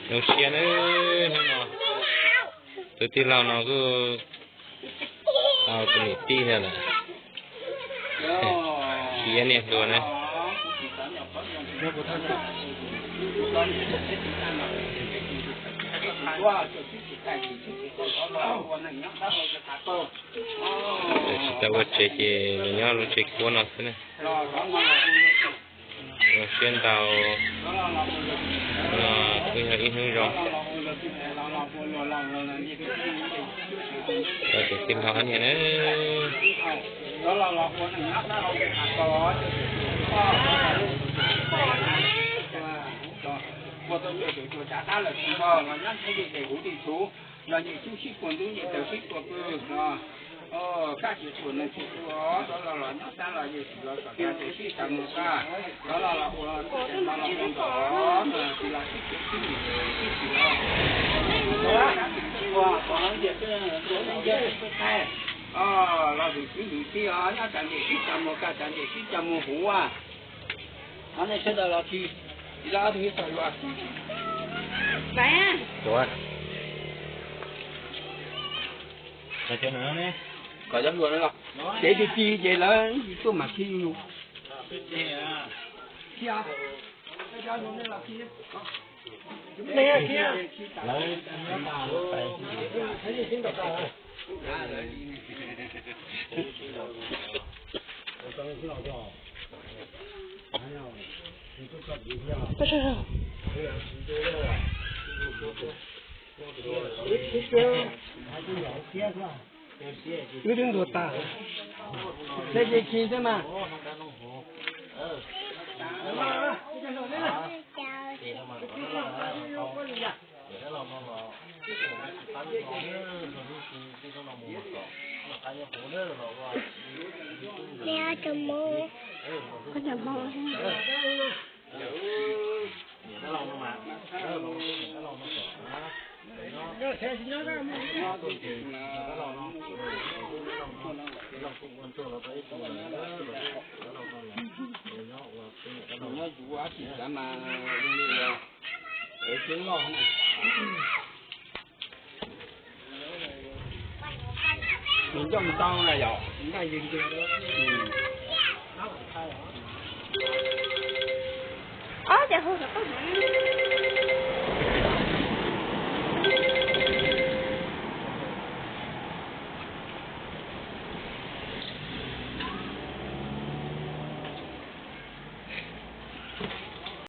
Zoo siab nawb, hnub no tus tij laug no kuj tau tus niam tij thiab lawm. Tsis iab niam hluas na. Tsis tau ua tsev ces nws nyob lub tsev kuab no xwb na. Zoo siab ntau, no kuj yog ib hnub zoo. Tau tus tij laug niam na. Los yim sib puag ntub yim taws sib puag pw no. Kab tsis tshua neeg tsis tshua, rov los los nyob sab los yim sim los kom sib tsa mus kab, rov los los ua tsis los los ua ntom, tsis los sib txev sib nim sib tsis los. Rov los sib txev sib txev sib txev sib txev, los tus kwv tus tij os nyob tsa ntses sib tsa mus kab tsa ntses sib tsa mus huv. Qhov nej sawv daws los tsis, tsis los ob tug ib txog yuav. Kom cov hluas no los tsev ti ti ces lawv tuaj mam khib yus. Wb twb ntuag tas, tej ces khi xwb mas. Nyob yuav tsis xav mas zoo li ua ev tseeb loj na. Nws ncauj ntau na yom, nqaij yws ntug. Ob ces hu